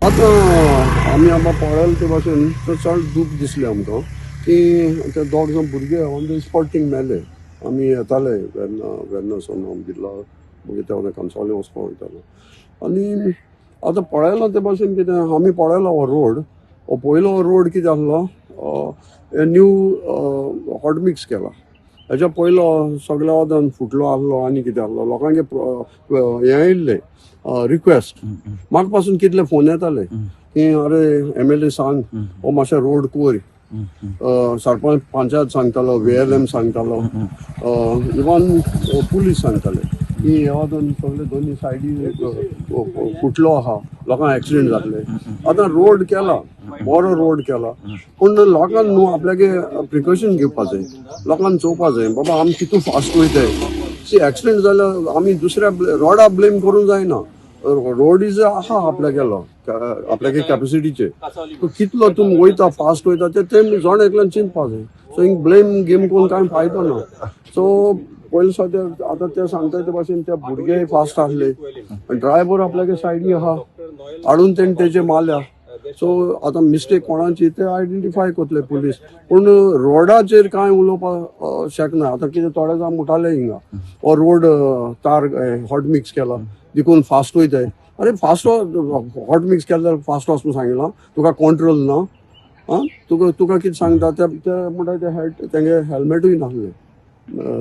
आतां आमी आमकां पळयलें ते भाशेन तर चड दूख दिसलें आमकां की ते दोग जाण भुरगे ऑन the spot थिंग मेले. आमी येताले वेर्ना, वेर्ना सावन आमी बिर्ला, मागीर ते वयल्यान कांसावले वचपाक वयतालो. आनी आतां पळयलां ते भाशेन कितें आमी पळयला हो रोड, हो पयलो रोड कितें आसलो, न्यू हॉट मिक्स केला. हेच्या पयलो सगल्या वतान फुटलो आसलो आनी कितें आसलो, लोकांचे हें आयिल्लें रिक्वेस्ट. म्हाका पासून कितले फोन येताले की अरे एमएलए सांग हो मातशें रोड कोर. सरपंच, पंचायत सांगतालो, व्हीएलएम सांगतालो, इवन पुलीस सांगताले की हे वतान सगळे दोनी सायडी फुटलो आहा, लोकांक एक्सिडेंट जातले. आतां रोड केला, बरो रोड केला, पूण लोकांक न्हू आपल्यागे प्रिकॉशन घेवपा जाय. लोकांक चोवपा जाय, बाबा आमी कितू फास्ट वयताय. सी, एक्सिडेंट जाल्यार आमी दुसऱ्या रोडा ब्लेम करूंक जायना. रोड is आहा आपल्यागेलो, आपल्यागे कॅपॅसिटीचे. कितलो तूं वयता, फास्ट वयता, ते ते जण एकल्यान चिंतपा जाय. सो हिंग ब्लेम गेम करून कांय फायदो ना. सो पयलीं सद्या आतां ते सांगता ते भाशेन ते भुरगे फास्ट आसले, ड्रायव्हर आपल्यागे सायडी आहा, हाडून तेणी तेजे मारल्या. सो आतां मिस्टेक कोणाची ते आयडेंटिफाय करतले पुलीस, पूण रोडाचेर कांय उलोवपाक शकना. आतां कितें थोडे जाण म्हणटाले हिंगा हो रोड तार हॉट मिक्स केला देखून फास्ट वयताय. अरे, फास्ट हॉट मिक्स केला जाल्यार फास्ट वचूंक सांगिलां तुका? कंट्रोल ना. आं, तुका कितें सांगता ते ते म्हणटा ते हेड तेंगे हेल्मेटूय नासलें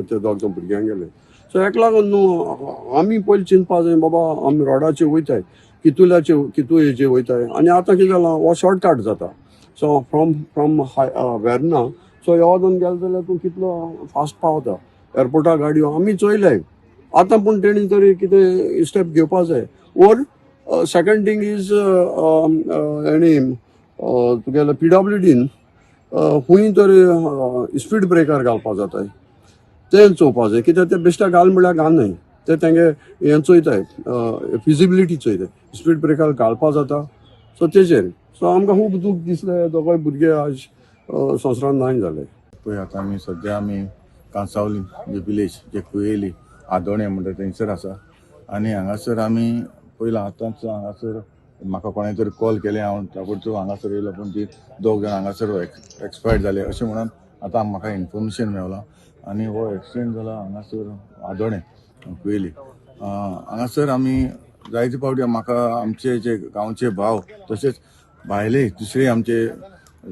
ते दोग जाण भुरग्यांक गेले. सो हेका लागून न्हू आमी पयलीं चिंतपा जाय, बाबा आमी रोडाचेर वयताय कितुल्याचे कितू हेजे वयताय. आनी आतां कितें जालां, हो शॉर्टकट जाता. सो फ्रॉम वेर्ना, सो ह्या वचून गेले जाल्यार तूं कितलो फास्ट पावता एअरपोर्टाक गाडयो आमी चोयले आतां. पूण तेणी तरी कितें स्टेप घेवपा जाय. ओर सेकंड थिंग is, हेणी तुगेले पीडब्ल्यूडीन खूंय तरी स्पीड ब्रेकर घालपा जाताय, तें चोवपा जाय. कित्याक ते बेश्टे घाल म्हळ्यार घालनाय ते, तेंगे हें चोयताय, फिजिबिलिटी चोयताय, स्पीड ब्रेकर घालपा जाता. सो तेजेर सो आमकां खूब दूख दिसलें, दोगांय भुरगे आज संवसारान ना जाले. पळय, आतां आमी सद्या आमी कांसावली जे विलेज, जे कुयेली आदोणे म्हणटा थंयसर आसा. आनी हांगासर आमी पयलां आतांच हांगासर म्हाका कोणें तरी कॉल केलें, हांव ताबडतोब हांगासर येयलो, पूण ती दोग जाण हांगासर एक्सपायर्ड जाले अशें म्हणून आतां म्हाका इन्फॉर्मेशन मेवलां. आनी हो एक्सिडेंट जाला हांगासर आदोणे कुयेली हांगासर. आमी जायते फावटी म्हाका आमचे जे गांवचे भाव, तशेंच भायले दुसरे आमचे,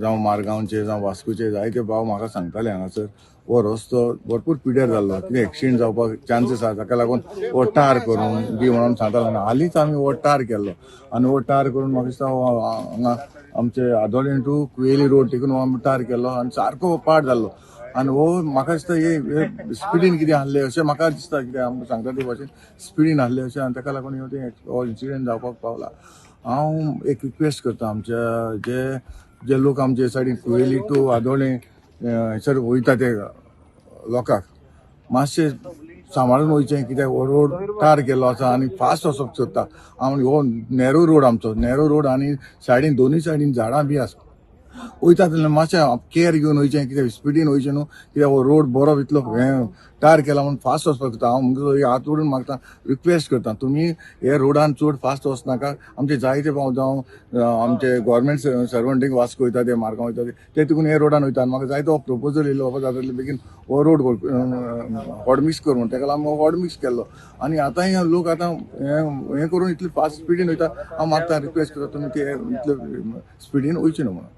जावं मारगांवचे जावं वास्कोचे, जायते भाव म्हाका सांगताले, हांगासर हो रस्तो भरपूर पिड्यार जाल्लो, कितें एक्सिडेंट जावपाक चान्सीस आसा, ताका लागून हो टार करून बी म्हणून सांगताले. आनी हालींच आमी हो टार केल्लो आनी हो टार करून म्हाका दिसता हो हांगा आमचे आदोळें टू कुयेली रोड देखून हो आमी टार केल्लो आनी सारको पाड जाल्लो. आनी हो म्हाका दिसता हे स्पिडीन कितें आहले अशें म्हाका दिसता, कितें आमकां सांगता ते भाशेन स्पिडीन आहले अशें, आनी ताका लागून ते हो इन्सिडंट जावपाक पावला. हांव एक रिक्वेस्ट करता, आमच्या जे जे लोक आमचे सायडीन कुयेली टू आदोळें हयसर वयता ते लोकांक मातशें सांबाळून वयचें, कित्याक हो रोड टार केल्लो आसा आनी फास्ट वचोंक सोदता. आनी हो नॅरो रोड, आमचो नॅरो रोड, आनी सायडीन दोनूय सायडीन झाडां बी आसा. वयता तेन्ना मातशें केअर घेवन वयचें, कित्याक स्पिडीन वयचें न्हू, कित्याक हो रोड बरो इतलो हें टार केला म्हणून फास्ट वचपाक सोदता. हांव मुगे हात जोडून मागता, रिक्वेस्ट करता, तुमी हे रोडान चड फास्ट वचनाका. आमचे जायते भाव जावं आमचे गव्हर्मेंट सर्वंटीक वास्को वयता ते, मारगांव वयता ते, ते तिकून हे रोडान वयता. आनी म्हाका जायतो प्रपोजल येयलो, बाबा जाता बेगीन हो रोड हॉट मिक्स कर म्हणून. ताका लागून हॉट मिक्स केल्लो. आनी आतांय लोक आतां हें हें करून इतले फास्ट स्पिडीन वयता. हांव मागता, रिक्वेस्ट करता, तुमी ते इतले स्पिडीन वयचे न्हू म्हणून.